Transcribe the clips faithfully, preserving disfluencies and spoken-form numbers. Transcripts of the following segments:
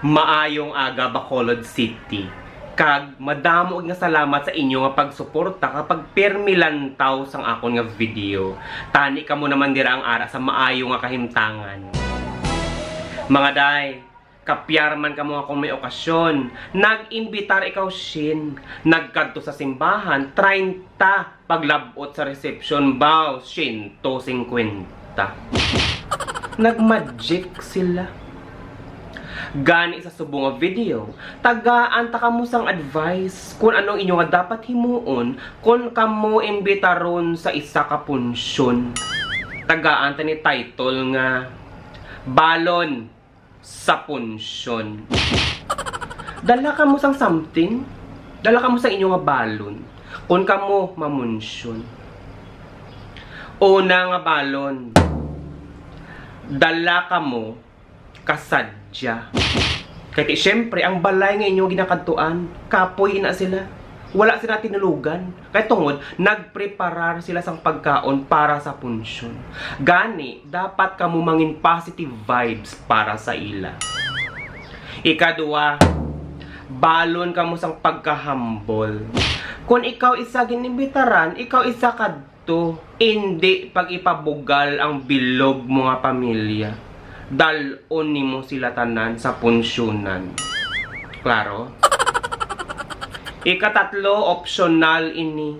Maayong aga, Bacolod City. Kag madamo nga salamat sa inyo nga pagsuporta kag pagpirmi lantaw sang akon nga video. Tani kamo naman dira ang ara sa maayo nga kahimtangan. Mga day, kapyar man kamo nga kung may okasyon, nag-imbitar ikaw, Shin. Nagkadto sa simbahan, treinta. Paglab-ot sa reception, baw, siyento singkwenta. Nag-magic sila. Gani sa subong nga video, tagaan ta kamo sang advice kung ano ang inyo nga dapat himuon kung kamo imbitaron sa isa ka punsyon. Tagaan ta ni title nga Balon sa Punsyon. Dala kamo sang something. Dala kamo sang inyo nga balon kung kamo mamunsyon. Una nga balon, dala kamo kasadya. Kay ti, siyempre, ang balay nga inyo ginakadtuan, kapoy ina sila. Wala sila tinulugan. Kay tungod, nagpreparar sila sang pagkaon para sa punsyon. Gani, dapat kamo mangin positive vibes para sa ila. Ikadua, balon kamo sang pagkahambol. Kung ikaw isa ginimbitaran, ikaw isa kadto, indi pag-ipabugal ang bilog mo nga pamilya. Dal-on nimo sila tanan sa punsyonan. Klaro? Ikatatlo, optional ini.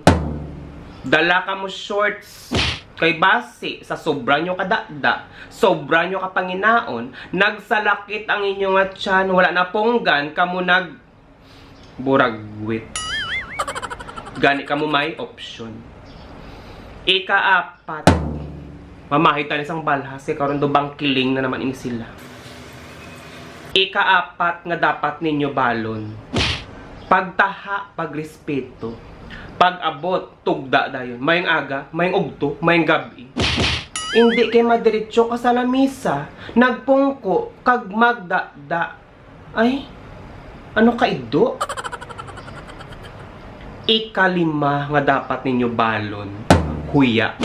Dala kamo shorts. Kay basi, sa sobra nyo kadakda, sobra nyo kapanginaon, nagsalakit ang inyo nga tiyan, wala na punggan, kamo nag buragwit. Gani kamo may option. Ikaapat, mamahid tani sang balhas kay karon daw bangkiling na naman ini sila. Ikaapat nga dapat ninyo balon, pagtaha, pagrespeto, pag-abot, tugda dayon. Mayong aga, mayong ugto, mayong gab-i. Hindi kay madiretso ka sa lamisa, nagpungko, kag magdakda. Ay, ano ka ido? Ikalima nga dapat ninyo balon, huya.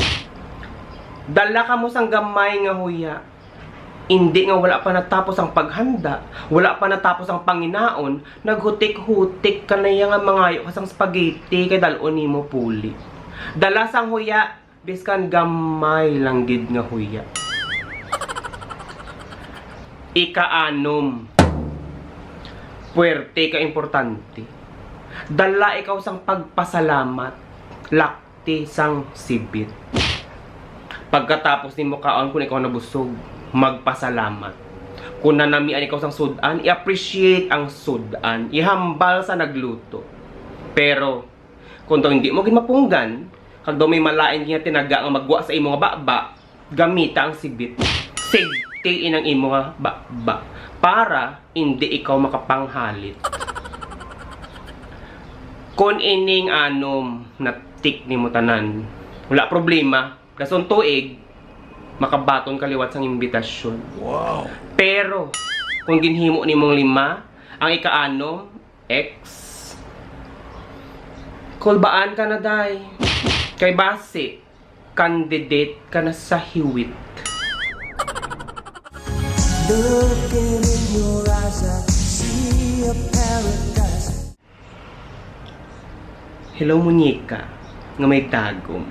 Dala kamo sang gamay nga huya. Indi nga wala pa natapos ang paghanda, wala pa natapos ang panginaon, naghutik-hutik ka na iya nga mangayo ka sang spaghetti kay dal-on nimo puli. Dala sang huya, biskan gamay lang gid nga huya. Ikaanom, puwerte ka importante. Dala ikaw sang pagpasalamat. Lak ti sang sibit. Pagkatapos nimo kaon, kung ikaw nabusog, magpasalamat. Kung nanamian ikaw sang sud-an, i-appreciate ang sud-an, ihambal sa nagluto. Pero kung daw hindi mo gid mapunggan, kag daw may malain nga tinaga nga magwa sa imo nga baba, gamita ang sibit. Sigti inang imo nga baba para indi ikaw makapanghalit. Kon ining anom na-tick nimo tanan, wala problema. Dason tuig, makabaton ka liwat sang imbitasyon. Wow! Pero kung ginhimo nimong lima, ang ikaanom, ex, kulbaan ka na, day. Kay basi, candidate ka na sa hiwit. Looking in your eyes, I see a paradise. Hello, muñeca nga may dagom.